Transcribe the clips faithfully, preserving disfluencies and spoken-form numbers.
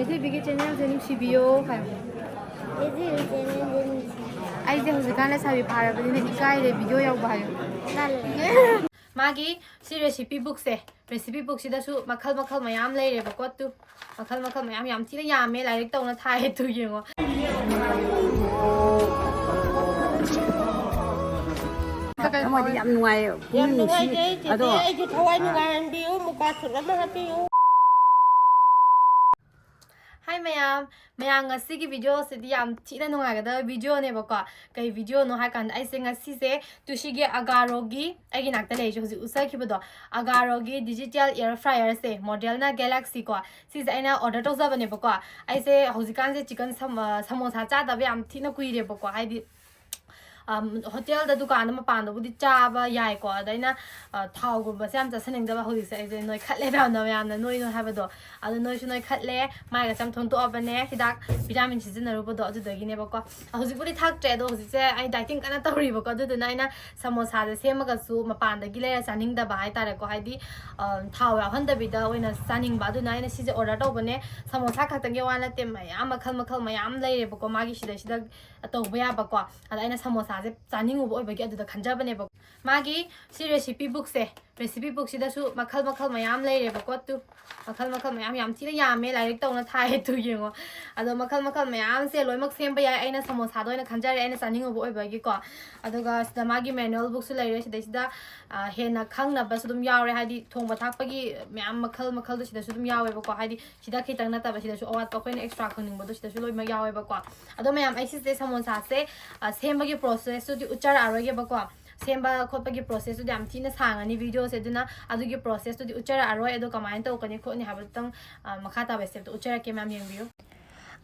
ꯏꯆꯦꯕꯤꯒꯤ ꯆꯦꯅꯦꯜꯁꯦ ꯅꯨꯡꯁꯤꯕꯤꯌꯣ ꯍꯥꯏꯌꯣ꯫ ꯏꯆꯦꯕꯤꯒꯤ ꯆꯦꯅꯦꯜꯁꯦ ꯅꯨꯡꯁꯤꯕꯤꯌꯣ꯫ ꯑꯩꯁꯦ ꯍꯧꯖꯤꯛꯀꯥꯟ ꯂꯩꯁꯥꯕꯤ ꯐꯥꯔꯕꯅꯤꯅ ꯏꯀꯥꯏꯔꯦ ꯚꯤꯗꯤꯑꯣ ꯌꯥꯎꯕ ꯍꯥꯏꯌꯣ꯫ ꯇꯜꯂꯦ꯫ ꯃꯥꯒꯤ ꯁꯤ ꯔꯦꯁꯤꯄꯤ ꯕꯨꯛꯁꯦ, ꯔꯦꯁꯤꯄꯤ ꯕꯨꯛꯁꯤꯗꯁꯨ ꯃꯈꯜ ꯃꯈꯜ ꯃꯌꯥꯝ ꯂꯩꯔꯦꯕꯀꯣ꯫ ꯇꯨ, ꯃꯈꯜ ꯃꯈꯜ ꯃꯌꯥꯝ, ꯌꯥꯝ ꯊꯤꯅ ꯌꯥꯝꯃꯦ, ꯂꯥꯏꯔꯤꯛ ꯇꯧꯅ ꯊꯥꯏ꯫ ꯇꯨ ꯌꯦꯡꯉꯣ꯫ ꯑꯃꯗꯤ ꯌꯥꯝ ꯅꯨꯡꯉꯥꯏꯌꯦ꯫ ꯌꯥꯝ ꯄꯨꯛꯅꯤꯡ ꯅꯨꯡꯁꯤ꯫ ꯅꯨꯡꯉꯥꯏꯖꯩ ꯆꯦꯆꯦ꯫ ꯑꯗꯣ ꯑꯩꯒꯤ ꯊꯋꯥꯏ ꯅꯨꯡꯉꯥꯏꯍꯟꯕꯤꯌꯨ꯫ ꯃꯨꯀꯥ ꯁꯨꯠ ꯑꯃ ꯍꯥꯞꯄꯤꯌꯨ꯫ ꯍꯥꯏ ꯃꯌꯥꯝ, ꯃꯌꯥꯝ ꯉꯁꯤꯒꯤ ꯚꯤꯗꯤꯑꯣꯁꯤꯗꯤ ꯌꯥꯝ ꯊꯤꯅ ꯅꯨꯡꯉꯥꯏꯒꯗꯕ ꯚꯤꯗꯤꯑꯣꯅꯦꯕꯀꯣ꯫ ꯀꯩ ꯚꯤꯗꯤꯑꯣꯅꯣ ꯍꯥꯏ ꯀꯥꯟꯗ ꯑꯩꯁꯦ ꯉꯁꯤꯁꯦ ꯇꯨꯁꯤꯒꯤ ꯑꯒꯥꯔꯣꯒꯤ, ꯑꯩꯒꯤ ꯅꯥꯛꯇ ꯂꯩꯔꯤꯁꯦ ꯍꯧꯖꯤꯛ ꯎꯠꯆꯈꯤꯕꯗꯣ, ꯑꯒꯥꯔꯣꯒꯤ ꯗꯤꯖꯤꯇꯦꯜ ꯑꯦꯌꯔ ꯐ꯭ꯔꯥꯏꯌꯔꯁꯦ, ꯃꯣꯗꯦꯜꯅ ꯒꯦꯂꯦꯛꯁꯤ ꯀꯣ꯫ ꯁꯤꯁꯦ ꯑꯩꯅ ꯑꯣꯔꯗꯔ ꯇꯧꯖꯕꯅꯦꯕꯀꯣ꯫ ꯑꯩꯁꯦ ꯍꯧꯖꯤꯛꯀꯥꯟꯁꯦ ꯆꯤꯀꯟ ꯁꯃꯣꯁꯥ ꯆꯥꯗꯕ ꯌꯥꯝ ꯊꯤꯅ ꯀꯨꯏꯔꯦꯕꯀꯣ꯫ ꯍꯥꯏꯗꯤ ꯑꯝ, ꯍꯣꯇꯦꯜꯗ, ꯗꯨꯀꯥꯟꯗ, ꯃꯄꯥꯟꯗꯕꯨꯗꯤ ꯆꯥꯕ ꯌꯥꯏꯀꯣ꯫ ꯑꯗ ꯑꯩꯅ ꯑ, ꯊꯥꯎꯒꯨꯝꯕꯁꯦ ꯌꯥꯝ ꯆꯥꯁꯤꯟꯅꯤꯡꯗꯕ꯫ ꯍꯧꯖꯤꯛꯁꯦ ꯑꯩꯁꯦ ꯅꯣꯏꯈꯠꯂꯦꯕ ꯌꯥꯝꯅ, ꯃꯌꯥꯝꯅ ꯅꯣꯏꯅꯣ ꯍꯥꯏꯕꯗꯣ꯫ ꯑꯗꯣ ꯅꯣꯏꯁꯨ ꯅꯣꯏꯈꯠꯂꯦ, ꯃꯥꯏꯒꯁꯦ ꯌꯥꯝ ꯊꯣꯟꯇꯣꯛꯑꯕꯅꯦ, ꯍꯤꯗꯥꯛ ꯚꯤꯇꯥꯃꯤꯟ ꯁꯤꯖꯤꯟꯅꯔꯨꯕꯗꯣ ꯑꯗꯨꯗꯒꯤꯅꯦꯕꯀꯣ꯫ ꯍꯧꯖꯤꯛꯄꯨꯗꯤ ꯊꯛꯇ꯭ꯔꯦ, ꯑꯗꯣ ꯍꯧꯖꯤꯛꯁꯦ ꯑꯩ ꯗꯥꯏꯇꯤꯡ ꯀꯟꯅ ꯇꯧꯔꯤꯕꯀꯣ꯫ ꯑꯗꯨꯗꯨꯅ ꯑꯩꯅ ꯁꯃꯣꯁꯥꯁꯦ ꯁꯦꯝꯃꯒꯁꯨ ꯃꯄꯥꯟꯗꯒꯤ ꯂꯩꯔ ꯆꯥꯅꯤꯡꯗꯕ ꯍꯥꯏꯇꯥꯔꯦꯀꯣ꯫ ꯍꯥꯏꯗꯤ ꯑ, ꯊꯥꯎ ꯌꯥꯎꯍꯟꯗꯕꯤꯗ ꯑꯣꯏꯅ ꯆꯥꯅꯤꯡꯕ꯫ ꯑꯗꯨꯅ ꯑꯩꯅ ꯁꯤꯁꯦ ꯑꯣꯔꯗꯔ ꯇꯧꯕꯅꯦ꯫ ꯁꯃꯣꯁꯥ ꯈꯛꯇꯪꯒꯤ ꯋꯥ ꯅꯠꯇꯦ, ꯃꯌꯥꯝ ꯃꯈꯜ ꯃꯈꯜ ꯃꯌꯥꯝ ꯂꯩꯔꯦꯕꯀꯣ ꯃꯥꯒꯤ ꯁꯤꯗꯩꯁꯤꯗ ꯇꯧꯕ ꯌꯥꯕꯀꯣ꯫ ꯑꯗ ꯑꯩꯅ ꯁꯃꯣꯁꯥꯁꯦ ꯆꯥꯅꯤꯡꯉꯨꯕ ꯑꯣꯏꯕꯒꯤ ꯑꯗꯨꯗ ꯈꯟꯖꯕꯅꯦꯕ꯫ ꯃꯥꯒꯤ ꯁꯤ ꯔꯦꯁꯤꯄꯤ ꯕꯨꯛꯁꯦ, ꯔꯦꯁꯤꯄꯤ ꯕꯨꯛꯁꯤꯗꯁꯨ ꯃꯈꯜ ꯃꯈꯜ ꯃꯌꯥꯝ ꯂꯩꯔꯦꯕꯀꯣ꯫ ꯇꯨ, ꯃꯈꯜ ꯃꯈꯜ ꯃꯌꯥꯝ, ꯌꯥꯝ ꯊꯤꯅ ꯌꯥꯝꯃꯦ, ꯂꯥꯏꯔꯤꯛ ꯇꯧꯅ ꯊꯥꯏ꯫ ꯇꯨ ꯌꯦꯡꯉꯣ꯫ ꯑꯗꯣ ꯃꯈꯜ ꯃꯈꯜ ꯃꯌꯥꯝꯁꯦ ꯂꯣꯏꯅꯃꯛ ꯁꯦꯝꯕ ꯌꯥꯏ꯫ ꯑꯩꯅ ꯁꯃꯣꯁꯥꯗ ꯑꯣꯏꯅ ꯈꯟꯖꯔꯦ, ꯑꯩꯅ ꯆꯥꯅꯤꯡꯉꯨꯕ ꯑꯣꯏꯕꯒꯤꯀꯣ꯫ ꯑꯗꯨꯒ ꯁꯤꯗ ꯃꯥꯒꯤ ꯃꯦꯅꯨꯑꯦꯜ ꯕꯨꯛꯁꯨ ꯂꯩꯔꯦ꯫ ꯁꯤꯗꯩꯁꯤꯗ ꯑ, ꯍꯦꯟꯅ ꯈꯪꯅꯕꯁꯨ ꯑꯗꯨꯝ ꯌꯥꯎꯔꯦ꯫ ꯍꯥꯏꯗꯤ ꯊꯣꯡꯕ ꯊꯥꯛꯄꯒꯤ ꯃꯌꯥꯝ ꯃꯈꯜ ꯃꯈꯜꯗꯣ ꯁꯤꯗꯁꯨ ꯑꯗꯨꯝ ꯌꯥꯎꯋꯦꯕꯀꯣ꯫ ꯍꯥꯏꯗꯤ ꯁꯤꯗ ꯈꯤꯇꯪ ꯅꯠꯇꯕ, ꯁꯤꯗꯁꯨ ꯑꯋꯥꯠꯄ ꯑꯩꯈꯣꯏꯅ ꯑꯦꯛꯁꯇ꯭ꯔꯥ ꯈꯪꯅꯤꯡꯕꯗꯣ ꯁꯤꯗꯁꯨ ꯂꯣꯏꯅꯃꯛ ꯌꯥꯎꯋꯦꯕꯀꯣ꯫ ꯑꯗꯣ ꯃꯌꯥꯝ, ꯑꯩ ꯁꯤꯁꯦ ꯁꯃꯣꯁꯥꯁꯦ, ꯑ, ꯁꯦꯝꯕꯒꯤ ꯄ꯭ꯔꯣꯁꯦꯁꯇꯨꯗꯤ ꯎꯠꯆꯔꯛꯑꯔꯣꯏꯒꯦꯕꯀꯣ꯫ ꯁꯦꯝꯕ ꯈꯣꯠꯄꯒꯤ ꯄ꯭ꯔꯣꯁꯦꯁꯇꯨꯗꯤ ꯌꯥꯝ ꯊꯤꯅ ꯁꯥꯡꯉꯅꯤ ꯚꯤꯗꯤꯑꯣꯁꯦ꯫ ꯑꯗꯨꯅ ꯑꯗꯨꯒꯤ ꯄ꯭ꯔꯣꯁꯦꯁꯇꯨꯗꯤ ꯎꯠꯆꯔꯛꯑꯔꯣꯏ꯫ ꯑꯗꯣ ꯀꯃꯥꯏꯅ ꯇꯧꯒꯅꯤ ꯈꯣꯠꯅꯤ ꯍꯥꯏꯕꯗꯨꯇꯪ, ꯑ, ꯃꯈꯥ ꯇꯥꯕ ꯁ꯭ꯇꯦꯞꯇꯣ ꯎꯠꯆꯔꯛꯀꯦ, ꯃꯌꯥꯝ ꯌꯦꯡꯕꯤꯌꯨ꯫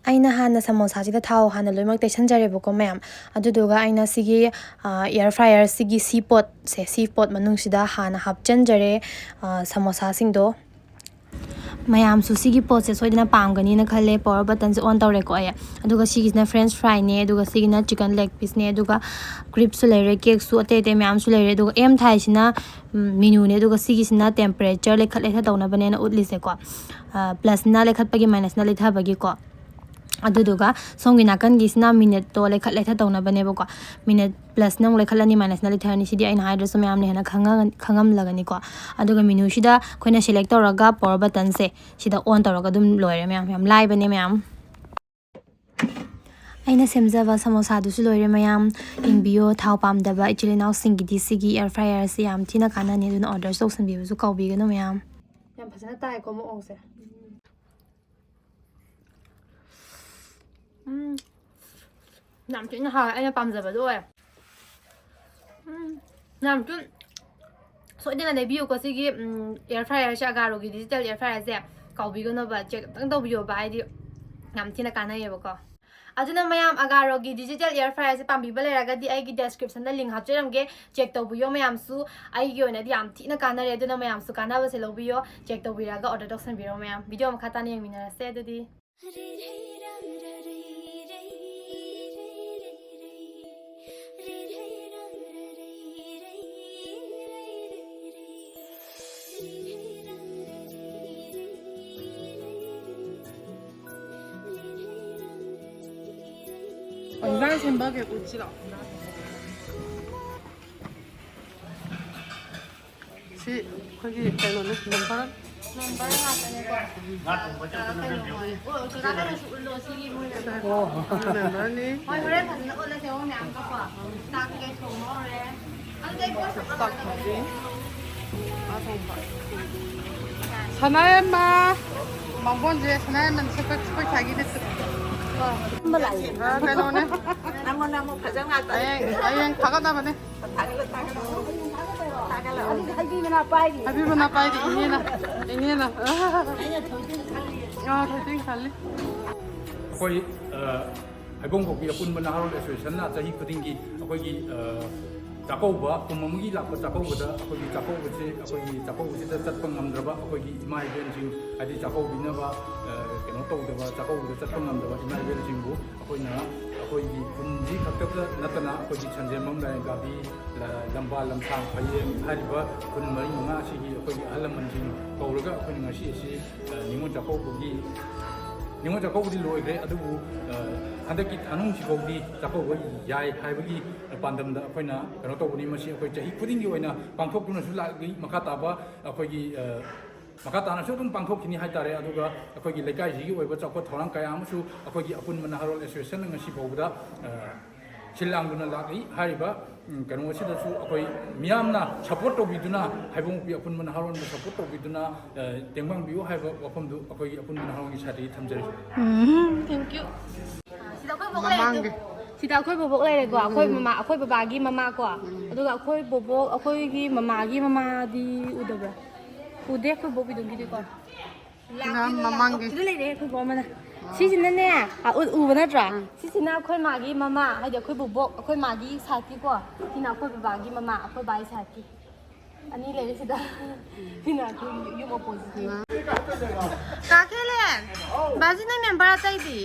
ꯑꯩꯅ ꯍꯥꯟꯅ ꯁꯃꯣꯁꯥꯁꯤꯗ ꯊꯥꯎ ꯍꯥꯟꯅ ꯂꯣꯏꯅꯃꯛ ꯇꯩꯁꯟꯖꯔꯦꯕꯀꯣ ꯃꯌꯥꯝ꯫ ꯑꯗꯨꯗꯨꯒ ꯑꯩꯅ ꯁꯤꯒꯤ, ꯑ, ꯑꯦꯌꯔ ꯐ꯭ꯔꯥꯏꯌꯔꯁꯤꯒꯤ ꯁꯤ ꯄꯣꯠꯁꯦ, ꯁꯤ ꯄꯣꯠ ꯃꯅꯨꯡꯁꯤꯗ ꯍꯥꯟꯅ ꯍꯥꯞꯆꯤꯟꯖꯔꯦ, ꯑ, ꯁꯃꯣꯁꯥꯁꯤꯡꯗꯣ꯫ ꯃꯌꯥꯝꯁꯨ ꯁꯤꯒꯤ ꯄꯣꯠꯁꯦ ꯁꯣꯏꯗꯅ ꯄꯥꯝꯒꯅꯤꯅ ꯈꯜꯂꯦ꯫ ꯄꯋꯥꯔ ꯕꯇꯟꯁꯦ ꯑꯣꯟ ꯇꯧꯔꯦꯀꯣ ꯑꯩ꯫ ꯑꯗꯨꯒ ꯁꯤꯒꯤꯁꯤꯅ ꯐ꯭ꯔꯦꯟꯁ ꯐ꯭ꯔꯥꯏꯅꯦ, ꯑꯗꯨꯒ ꯁꯤꯒꯤꯅ ꯆꯤꯀꯟ ꯂꯦꯒ ꯄꯤꯁꯅꯦ, ꯑꯗꯨꯒ ꯀ꯭ꯔꯤꯞꯁꯨ ꯂꯩꯔꯦ, ꯀꯦꯛꯁꯨ ꯑꯇꯩ ꯑꯇꯩ ꯃꯌꯥꯝꯁꯨ ꯂꯩꯔꯦ꯫ ꯑꯗꯨꯒ ꯑꯦꯝ ꯊꯥꯏꯁꯤꯅ ꯃꯤꯅꯨꯅꯦ, ꯑꯗꯨꯒ ꯁꯤꯒꯤꯁꯤꯅ ꯇꯦꯝꯄꯔꯦꯆꯔ ꯂꯦꯈꯠ ꯂꯩꯊ ꯇꯧꯅꯕꯅꯦꯅ ꯎꯠꯂꯤꯁꯦꯀꯣ꯫ ꯄ꯭ꯂꯁꯅ ꯂꯦꯈꯠꯄꯒꯤ, ꯃꯥꯏꯅꯁꯅ ꯂꯩꯊꯕꯒꯤꯀꯣ꯫ ꯑꯗꯨꯗꯨꯒ ꯁꯣꯝꯒꯤ ꯅꯥꯀꯟꯒꯤꯁꯤꯅ ꯃꯤꯅꯠꯇꯣ ꯂꯩꯈꯠ ꯂꯩꯊ ꯇꯧꯅꯕꯅꯦꯕꯀꯣ꯫ ꯃꯤꯅꯠ ꯄ꯭ꯂꯁꯅ ꯑꯃꯨꯛ ꯂꯩꯈꯠꯂꯅꯤ, ꯃꯥꯏꯅꯁꯅ ꯂꯩꯊꯔꯅꯤ꯫ ꯁꯤꯗꯤ ꯑꯩꯅ ꯍꯥꯏꯗ꯭ꯔꯁꯨ ꯃꯌꯥꯝꯅ ꯍꯦꯟꯅ ꯈꯪꯉ-, ꯈꯪꯉꯝꯂꯒꯅꯤꯀꯣ꯫ ꯑꯗꯨꯒ ꯃꯤꯅꯨꯁꯤꯗ ꯑꯩꯈꯣꯏꯅ ꯁꯦꯂꯦꯛ ꯇꯧꯔꯒ ꯄꯋꯥꯔ ꯕꯇꯟꯁꯦ ꯁꯤꯗ ꯑꯣꯟ ꯇꯧꯔꯒ ꯑꯗꯨꯝ ꯂꯣꯏꯔꯦ ꯃꯌꯥꯝ꯫ ꯌꯥꯝ ꯂꯥꯏꯕꯅꯦ ꯃꯌꯥꯝ꯫ ꯑꯩꯅ ꯁꯦꯝꯖꯕ ꯁꯃꯣꯁꯥꯗꯨꯁꯨ ꯂꯣꯏꯔꯦ ꯃꯌꯥꯝ꯫ ꯌꯦꯡꯕꯤꯌꯣ, ꯊꯥꯎ ꯄꯥꯝꯗꯕ ꯏꯆꯤꯜ ꯏꯅꯥꯎꯁꯤꯡꯒꯤꯗꯤ ꯁꯤꯒꯤ ꯑꯦꯌꯔ ꯐ꯭ꯔꯥꯏꯌꯔꯁꯦ ꯌꯥꯝ ꯊꯤꯅ ꯀꯥꯟꯅꯅꯤ, ꯑꯗꯨꯅ ꯑꯣꯔꯗꯔꯁꯨ ꯇꯧꯁꯟꯕꯤꯕꯁꯨ ꯀꯥꯎꯕꯤꯒꯅꯨ ꯃꯌꯥꯝ꯫ ꯌꯥꯝ ꯐꯖꯅ ꯇꯥꯏꯀꯣ ꯃꯑꯣꯡꯁꯦ꯫ ꯎꯝ꯫ ꯌꯥꯝ ꯊꯤꯅ ꯍꯥꯎꯋꯦ, ꯑꯩꯅ ꯄꯥꯝꯖꯕꯗꯣ ꯑꯣꯏꯔꯦ꯫ ꯎꯝ꯫ ꯌꯥꯝ ꯊꯤ-, ꯁꯣꯏꯗꯅ ꯂꯩꯕꯤꯌꯨꯀꯣ ꯁꯤꯒꯤ, ꯎꯝ, ꯑꯦꯌꯔ ꯐ꯭ꯔꯥꯏꯌꯔꯁꯦ, ꯑꯒꯥꯔꯣꯒꯤ ꯗꯤꯖꯤꯇꯦꯜ ꯑꯦꯌꯔ ꯐ꯭ꯔꯥꯏꯌꯔꯁꯦ꯫ ꯀꯥꯎꯕꯤꯒꯅꯣꯕ, ꯆꯦꯛ ꯑꯝꯇꯪ ꯇꯧꯕꯤꯌꯣꯕ, ꯍꯥꯏꯗꯤ ꯌꯥꯝ ꯊꯤꯅ ꯀꯥꯟꯅꯩꯌꯦꯕꯀꯣ꯫ ꯑꯗꯨꯅ ꯃꯌꯥꯝ, ꯑꯒꯥꯔꯣꯒꯤ ꯗꯤꯖꯤꯇꯦꯜ ꯑꯦꯌꯔ ꯐ꯭ꯔꯥꯏꯌꯔꯁꯦ ꯄꯥꯝꯕꯤꯕ ꯂꯩꯔꯒꯗꯤ ꯑꯩꯒꯤ ꯗꯦꯁꯀ꯭ꯔꯤꯞꯁꯟꯗ ꯂꯤꯡ ꯍꯥꯞꯆꯔꯝꯒꯦ, ꯆꯦꯛ ꯇꯧꯕꯤꯌꯣ ꯃꯌꯥꯝꯁꯨ꯫ ꯑꯩꯒꯤ ꯑꯣꯏꯅꯗꯤ ꯌꯥꯝ ꯊꯤꯅ ꯀꯥꯟꯅꯔꯦ, ꯑꯗꯨꯅ ꯃꯌꯥꯝꯁꯨ ꯀꯥꯟꯅꯕꯁꯦ ꯂꯧꯕꯤꯌꯣ, ꯆꯦꯛ ꯇꯧꯕꯤꯔꯒ ꯑꯣꯔꯗꯔ ꯇꯧꯁꯟꯕꯤꯔꯣ ꯃꯌꯥꯝ꯫ ꯚꯤꯗꯤꯑꯣ ꯃꯈꯥ ꯇꯥꯅ ꯌꯦꯡꯃꯤꯟꯅꯔꯁꯦ ꯑꯗꯨꯗꯤ꯫ ꯏꯟꯖꯥꯡ ꯁꯦꯝꯕ ꯀꯩ ꯎꯠꯁꯤꯔꯣ? ꯁꯤ ꯑꯩꯈꯣꯏꯒꯤ ꯀꯩꯅꯣꯅꯦ, ꯃꯦꯝꯕꯔ꯫ ꯃꯦꯝꯕꯔ ꯉꯥꯛꯇꯅꯦꯀꯣ꯫ ꯉꯥ ꯊꯣꯡꯕ ꯆꯠꯄ ꯅꯨꯃꯤꯠ ꯂꯩꯌꯨ꯫ ꯑꯣ, ꯀꯀꯥ ꯀꯩꯅꯣꯁꯨ ꯎꯠꯂꯣ, ꯁꯤꯒꯤ ꯃꯣꯏꯅ꯫ ꯑꯣ, ꯃꯦꯝꯕꯔꯅꯤ꯫ ꯍꯣꯏ, ꯍꯣꯔꯦꯟ ꯐꯖꯅ ꯎꯠꯂꯁꯦ, ꯃꯌꯥꯝꯒꯀꯣ꯫ ꯆꯥꯛ ꯀꯩꯀꯩ ꯊꯣꯡꯕ ꯍꯧꯔꯦ꯫ ꯑꯗꯨꯗꯤ ꯑꯩ ꯄꯣꯠ ꯆꯥꯛ ꯊꯣꯡꯕꯤ꯫ ꯉꯥ ꯊꯣꯡꯕ꯫ ꯁꯅꯥꯌꯥꯏꯃ꯫ ꯕꯥꯃꯣꯟꯁꯦ ꯁꯅꯥꯌꯥꯏꯃ ꯁꯦ ꯑꯩꯈꯣꯏ, ꯑꯩꯈꯣꯏ ꯁ꯭ꯋꯥꯏꯒꯤꯗꯤ꯫ ꯑ, ꯀꯩꯅꯣꯅꯦ꯫ ꯅꯪꯉꯣꯟꯗ ꯑꯃꯨꯛ ꯐꯖꯅ ꯉꯥꯛꯇꯅꯦ꯫ ꯍꯌꯦꯡ, ꯍꯌꯦꯡ ꯊꯥꯒꯠꯅꯕꯅꯦ꯫ ꯊꯥꯒꯠꯂꯣ, ꯊꯥꯒꯠꯂꯣ꯫ ꯊꯥꯒꯠꯂꯣ꯫ ꯑꯗꯨꯗꯤ ꯍꯩꯕꯤ ꯃꯅꯥ ꯄꯥꯏꯔꯤ꯫ ꯍꯩꯕꯤ ꯃꯅꯥ ꯄꯥꯏꯔꯤ, ꯏꯅꯦꯅ꯫ ꯏꯅꯦꯅ꯫ ꯑꯩꯅ ꯊꯣꯏꯗꯤꯡ ꯈꯜꯂꯤ꯫ ꯑꯥ, ꯊꯣꯏꯗꯤꯡ ꯈꯜꯂꯤ꯫ ꯑꯩꯈꯣꯏ, ꯑ, ꯍꯩꯕꯣꯡ ꯈꯣꯛꯄꯤ ꯑꯄꯨꯟꯕ ꯅꯍꯥꯔꯣꯜ ꯑꯦꯁꯣꯁꯤꯌꯦꯁꯟꯅ ꯆꯍꯤ ꯈꯨꯗꯤꯡꯒꯤ ꯑꯩꯈꯣꯏꯒꯤ, ꯑ, ꯆꯥꯛꯀꯧꯕ, ꯀꯨꯝ ꯑꯃꯒꯤ ꯂꯥꯛꯄ ꯆꯥꯛꯀꯧꯕꯗ ꯑꯩꯈꯣꯏꯒꯤ ꯆꯥꯛꯀꯧꯕꯁꯦ, ꯑꯩꯈꯣꯏꯒꯤ ꯆꯥꯛꯀꯧꯕꯁꯤꯗ ꯆꯠꯄ ꯉꯝꯗ꯭ꯔꯕ ꯑꯩꯈꯣꯏꯒꯤ ꯏꯃꯥ ꯏꯕꯦꯟꯁꯤꯡ, ꯍꯥꯏꯗꯤ ꯆꯥꯛꯀꯧꯕꯤꯅꯕ, ꯑ, ꯀꯩꯅꯣ ꯇꯧꯗꯕ, ꯆꯥꯛꯀꯧꯕꯗ ꯆꯠꯄ ꯉꯝꯗꯕ ꯏꯃꯥ ꯏꯕꯦꯟꯁꯤꯡꯕꯨ ꯑꯩꯈꯣꯏꯅ ꯑꯩꯈꯣꯏꯒꯤ ꯈꯨꯟꯁꯤ ꯈꯛꯇꯗ ꯅꯠꯇꯅ ꯑꯩꯈꯣꯏꯒꯤ ꯁꯟꯖꯦꯟꯕꯝ, ꯂꯥꯏꯔꯦꯟꯒꯥꯕꯤ, ꯂ-, ꯂꯝꯕꯥ ꯂꯝꯁꯥꯡ, ꯐꯌꯦꯡ ꯍꯥꯏꯔꯤꯕ ꯈꯨꯟ ꯃꯔꯤ ꯃꯉꯥ ꯑꯁꯤꯒꯤ ꯑꯩꯈꯣꯏꯒꯤ ꯑꯍꯜ ꯂꯃꯟꯁꯤꯡ ꯀꯧꯔꯒ ꯑꯩꯈꯣꯏꯅ ꯉꯁꯤ ꯑꯁꯤ, ꯑ, ꯅꯤꯉꯣꯜ ꯆꯥꯛꯀꯧꯕꯒꯤ, ꯅꯤꯉꯣꯜ ꯆꯥꯛꯀꯧꯕꯗꯤ ꯂꯣꯏꯈ꯭ꯔꯦ, ꯑꯗꯨꯕꯨ, ꯑ, ꯍꯟꯗꯛꯀꯤ ꯊꯥꯅꯨꯡꯁꯤꯐꯥꯎꯗꯤ ꯆꯥꯛꯀꯧꯕ ꯌꯥꯏ ꯍꯥꯏꯕꯒꯤ ꯄꯥꯟꯗꯝꯗ ꯑꯩꯈꯣꯏꯅ ꯀꯩꯅꯣ ꯇꯧꯕꯅꯤ꯫ ꯃꯁꯤ ꯑꯩꯈꯣꯏ ꯆꯍꯤ ꯈꯨꯗꯤꯡꯒꯤ ꯑꯣꯏꯅ ꯄꯥꯡꯊꯣꯛꯇꯨꯅꯁꯨ ꯂꯥꯛꯂꯤ꯫ ꯃꯈꯥ ꯇꯥꯕ ꯑꯩꯈꯣꯏꯒꯤ, ꯑ, ꯃꯈꯥ ꯇꯥꯅꯁꯨ ꯑꯗꯨꯝ ꯄꯥꯡꯊꯣꯛꯈꯤꯅꯤ ꯍꯥꯏꯇꯥꯔꯦ꯫ ꯑꯗꯨꯒ ꯑꯩꯈꯣꯏꯒꯤ ꯂꯩꯀꯥꯏꯁꯤꯒꯤ ꯑꯣꯏꯕ ꯆꯥꯎꯈꯠ ꯊꯧꯔꯥꯡ ꯀꯌꯥ ꯑꯃꯁꯨ ꯑꯩꯈꯣꯏꯒꯤ ꯑꯄꯨꯟꯕ ꯅꯍꯥꯔꯣꯜ ꯑꯦꯁꯣꯁꯤꯌꯦꯁꯟꯅ ꯉꯁꯤ ꯐꯥꯎꯕꯗ, ꯑ, ꯁꯤꯜ ꯂꯥꯡꯗꯨꯅ ꯂꯥꯛꯂꯤ꯫ ꯍꯥꯏꯔꯤꯕ, ꯎꯝ, ꯀꯩꯅꯣ ꯑꯁꯤꯗꯁꯨ ꯑꯩꯈꯣꯏ ꯃꯤꯌꯥꯝꯅ ꯁꯄꯣꯔꯠ ꯇꯧꯕꯤꯗꯨꯅ, ꯍꯩꯕꯣꯡꯄꯤ ꯑꯄꯨꯟꯕ ꯅꯍꯥꯔꯣꯟꯕꯨ ꯁꯄꯣꯔꯠ ꯇꯧꯕꯤꯗꯨꯅ, ꯑ, ꯇꯦꯡꯕꯥꯡꯕꯤꯌꯨ ꯍꯥꯏꯕ ꯋꯥꯐꯝꯗꯨ ꯑꯩꯈꯣꯏꯒꯤ ꯑꯄꯨꯟꯕ ꯅꯍꯥꯔꯣꯟꯒꯤ ꯁꯥꯏꯠꯇꯒꯤ ꯊꯝꯖꯔꯤ꯫ ꯎꯝ, thank you꯫ ꯁꯤꯗ ꯑꯩꯈꯣꯏ ꯕꯣꯛ ꯂꯩꯔꯦ꯫ ꯃꯃꯥꯡꯒꯤ꯫ ꯁꯤꯗ ꯑꯩꯈꯣꯏ ꯕꯣꯕꯣꯛ ꯂꯩꯔꯦꯀꯣ, ꯑꯩꯈꯣꯏ ꯎꯝ꯫ ꯃꯃꯥ, ꯑꯩꯈꯣꯏ ꯕꯕꯥꯒꯤ ꯃꯃꯥ ꯀꯣ, ꯎꯝ꯫ ꯑꯗꯨꯒ ꯑꯩꯈꯣꯏ ꯕꯣꯕꯣꯛ, ꯑꯩꯈꯣꯏꯒꯤ ꯃꯃꯥꯒꯤ ꯃꯃꯥꯗꯤ ꯎꯗꯕ꯭ꯔꯥ? ꯎꯗꯦ, ꯑꯩꯈꯣꯏ ꯕꯣꯛ ꯕꯤꯗꯨꯝꯒꯤꯗꯤꯀꯣ꯫ ꯁꯤꯅ ꯃꯃꯥꯡꯒꯤ꯫ ꯁꯤꯗ ꯂꯩꯔꯦ ꯑꯩꯈꯣꯏ ꯕꯣꯛ ꯑꯃꯅ꯫ ꯑꯥ꯫ ꯁꯤꯁꯤꯅꯅꯦ, ꯑ, ꯎ-, ꯎꯕ ꯅꯠꯇ꯭ꯔꯥ? ꯑꯥ꯫ ꯁꯤꯁꯤꯅ ꯑꯩꯈꯣꯏ ꯃꯥꯒꯤ ꯃꯃꯥ, ꯍꯥꯏꯗꯤ ꯑꯩꯈꯣꯏ ꯕꯣꯕꯣꯛ, ꯑꯩꯈꯣꯏ ꯃꯥꯒꯤ ꯁꯥꯏꯠꯀꯤꯀꯣ꯫ ꯁꯤꯅ ꯑꯩꯈꯣꯏ ꯕꯕꯥꯒꯤ ꯃꯃꯥ, ꯑꯩꯈꯣꯏ ꯕꯥꯒꯤ ꯁꯥꯏꯠꯀꯤ꯫ ꯑꯅꯤ ꯂꯩꯔꯦ ꯁꯤꯗ꯫ ꯁꯤꯅ ꯑꯩꯈꯣꯏ ꯌꯨꯝ ꯑꯣꯄꯣꯖꯤꯠꯀꯤ꯫ ꯀꯥ ꯈꯦꯂꯦꯟ, ꯕꯥꯖꯤ ꯅꯪ ꯃꯦꯝꯕꯔ ꯑꯇꯩꯗꯤ?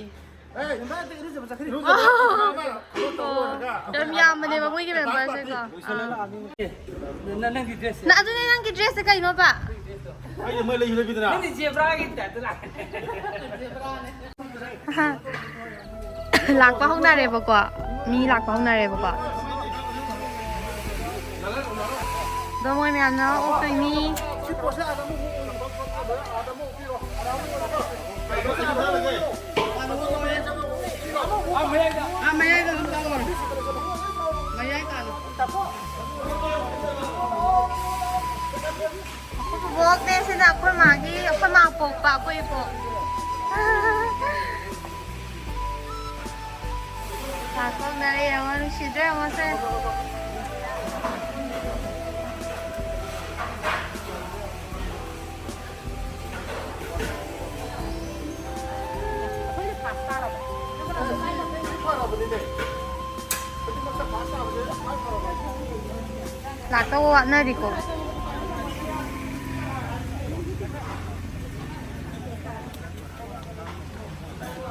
ꯑꯣ, ꯌꯥꯝ ꯌꯥꯝꯕꯅꯦꯕ ꯃꯣꯏꯒꯤ ꯃꯦꯝꯕꯔꯁꯦꯀꯣ꯫ ꯑꯥ꯫ ꯅꯪ, ꯅꯪꯒꯤ ꯗ꯭ꯔꯦꯁꯁꯦ꯫ ꯅ-, ꯑꯗꯨꯅꯦ ꯅꯪꯒꯤ ꯗ꯭ꯔꯦꯁꯁꯦ ꯀꯩꯅꯣꯕ? ꯑꯩ ꯃꯣꯏ ꯂꯩꯁꯨ ꯂꯩꯕꯤꯗꯅ꯫ ꯅꯪꯗꯤ ꯖꯦꯕ꯭ꯔꯥꯒꯤ ꯇꯥꯏꯞꯇ ꯂꯥꯛꯑꯦ꯫ ꯂꯥꯛꯄ ꯍꯧꯅꯔꯦꯕꯀꯣ꯫ ꯃꯤ ꯂꯥꯛꯄ ꯍꯧꯅꯔꯦꯕꯀꯣ꯫ ꯑꯗꯣ ꯃꯣꯏ ꯃꯌꯥꯝꯅ ꯑꯣꯛꯇꯣꯏꯅꯤ꯫ ꯑꯥ, ꯃꯌꯥꯏꯗ ꯑꯗꯨꯝ ꯆꯪꯉꯣ꯫ ꯃꯌꯥꯏ ꯀꯥꯜꯂꯣ꯫ ꯑꯩꯈꯣꯏ ꯕꯣꯛꯅꯦ ꯁꯤꯅ ꯑꯩꯈꯣꯏ ꯃꯥꯒꯤ, ꯑꯩꯈꯣꯏ ꯃꯥ ꯄꯣꯛꯄ ꯑꯩꯈꯣꯏ ꯏꯕꯣꯛ꯫ ꯂꯥꯛꯄ ꯍꯧꯅꯔꯦ ꯌꯦꯡꯉꯣ, ꯅꯨꯡꯁꯤꯗ꯭ꯔꯣ ꯌꯦꯡꯉꯣꯁꯦ꯫ ꯂꯥꯛꯇꯧꯕ ꯋꯥꯠꯅꯔꯤꯀꯣ꯫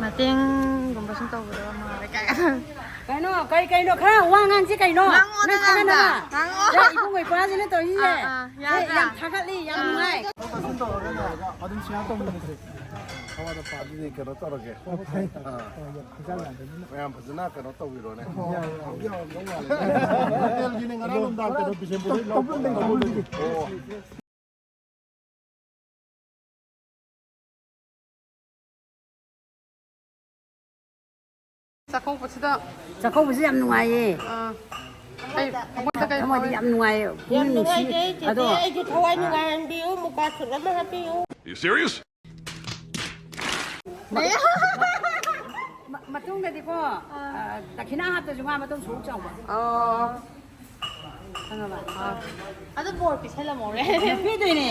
ꯃꯇꯦꯡꯒꯨꯝꯕ ꯁꯨꯝ ꯇꯧꯒꯗꯕ ꯃꯥꯜꯂꯦ ꯀꯥꯏ꯫ ꯀꯩꯅꯣ, ꯀꯩ, ꯀꯩꯅꯣ, ꯈꯔ ꯋꯥ ꯉꯥꯡꯁꯤ ꯀꯩꯅꯣ? ꯉꯥꯡꯉꯛꯑꯣ, ꯅꯪ ꯅꯪ ꯊꯥꯒꯠꯅꯕ꯫ ꯉꯥꯡꯉꯛꯑꯣ꯫ ꯁꯦ, ꯏꯕꯨꯡꯉꯣ ꯏꯄ꯭ꯋꯥꯁꯤꯅ ꯇꯧꯔꯤꯁꯦ꯫ ꯑꯥ, ꯑꯥ, ꯁꯦ, ꯌꯥꯗ꯭ꯔꯥ? ꯌꯥꯝ ꯊꯥꯒꯠꯂꯤ, ꯌꯥꯝ ꯅꯨꯡꯉꯥꯏ꯫ ꯑꯗꯨꯝ ꯁꯤꯌꯥꯔ ꯇꯧꯃꯤꯟꯅꯁꯦ꯫ ꯊꯋꯥꯗ ꯄꯥꯜꯂꯤꯅꯦ, ꯀꯩꯅꯣ ꯇꯧꯔꯒꯦ꯫ ꯑꯥ꯫ ꯃꯌꯥꯝ ꯐꯖꯅ ꯀꯩꯅꯣ ꯇꯧꯕꯤꯔꯣꯅꯦ꯫ ꯍꯥꯎꯗꯤ ꯍꯥꯎꯔꯝꯗꯧ ꯃꯥꯜꯂꯦ꯫ ꯍꯣꯇꯦꯜꯒꯤꯅꯦ ꯉꯔꯥꯡ ꯅꯨꯡꯗꯥꯡ ꯀꯩꯅꯣ ꯕꯤꯁꯦꯝꯄꯨꯔꯗꯩ ꯂꯧꯕ꯫ ꯑꯣ꯫ ꯆꯥꯛꯀꯧꯕꯁꯤꯗ꯫ ꯆꯥꯛꯀꯧꯕꯁꯤ ꯌꯥꯝ ꯅꯨꯡꯉꯥꯏꯌꯦ꯫ ꯑꯥ꯫ ꯑꯩ ꯊꯃꯣꯏꯗ ꯀꯩ ꯊꯃꯣꯏꯗ ꯐꯥꯎꯏ? ꯌꯥꯝ ꯅꯨꯡꯉꯥꯏꯌꯦ꯫ ꯌꯥꯝ ꯄꯨꯛꯅꯤꯡ ꯅꯨꯡꯁꯤ꯫ ꯅꯨꯡꯉꯥꯏꯖꯩ, ꯆꯦꯆꯦ꯫ ꯑꯗꯣ ꯑꯩꯒꯤ ꯊꯋꯥꯏ ꯅꯨꯡꯉꯥꯏꯍꯟꯕꯤꯌꯨ, ꯃꯨꯀꯥ ꯁꯨꯠ ꯑꯃ ꯍꯥꯞꯄꯤꯌꯨ꯫ You serious? ꯃ-, ꯃ-, ꯃꯇꯨꯡꯗꯗꯤꯀꯣ, ꯑꯥ꯫ ꯑ, ꯗꯈꯤꯅꯥ ꯍꯥꯞꯇꯁꯨ ꯃꯥ ꯃꯇꯨꯡ ꯁꯨꯍꯧ ꯆꯥꯎꯕ꯫ ꯑꯣ꯫ ꯈꯪꯉꯕ? ꯑꯥ꯫ ꯑꯗꯨ ꯕꯣꯔ ꯄꯤꯁꯜꯂꯝꯃꯧꯔꯦ꯫ ꯄꯤꯗꯣꯏꯅꯦ꯫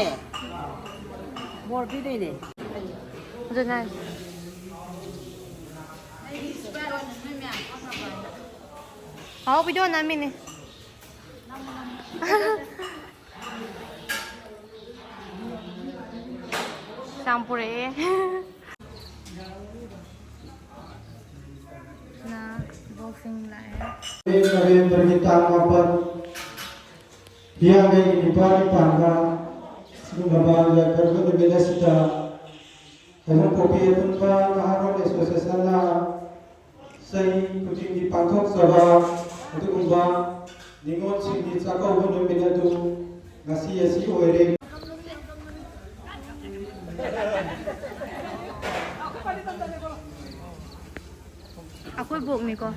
ꯕꯣꯔ ꯄꯤꯗꯣꯏꯅꯦ꯫ ꯑꯗꯨꯅ ꯍꯥꯎ, video ꯅꯝꯃꯤꯅꯦ꯫ ꯌꯥꯝ ꯄꯨꯔꯛꯑꯦ꯫ ꯅ boxing ꯂꯥꯛꯑꯦ꯫ ꯅꯕꯦꯝꯕꯔꯒꯤ ꯇꯥꯡ ꯃꯥꯄꯟ, ꯍꯤꯌꯥꯡꯒꯩꯒꯤ ꯅꯤꯄꯥꯜꯅꯤ ꯄꯥꯟꯕ ꯁꯤꯒꯨꯝꯂꯕ ꯌꯥꯏꯐꯔꯕ ꯅꯨꯃꯤꯠ ꯑꯁꯤꯗ ꯈꯥꯏꯕꯣꯝꯄꯣꯛꯄꯤ ꯑꯄꯨꯟꯕ ꯅꯍꯥꯔꯣꯜ ꯑꯦꯁꯣꯁꯤꯌꯦꯁꯟꯅ ꯆꯍꯤ ꯈꯨꯗꯤꯡꯒꯤ ꯄꯥꯡꯊꯣꯛꯆꯕ ꯑꯗꯨꯒꯨꯝꯕ ꯅꯤꯉꯣꯜꯁꯤꯡꯒꯤ ꯆꯥꯛꯀꯧꯕ ꯅꯨꯃꯤꯠ ꯑꯗꯨ ꯉꯁꯤ ꯑꯁꯤ ꯑꯣꯏꯔꯦ꯫ ꯑꯩꯈꯣꯏ ꯕꯣꯛꯅꯤꯀꯣ,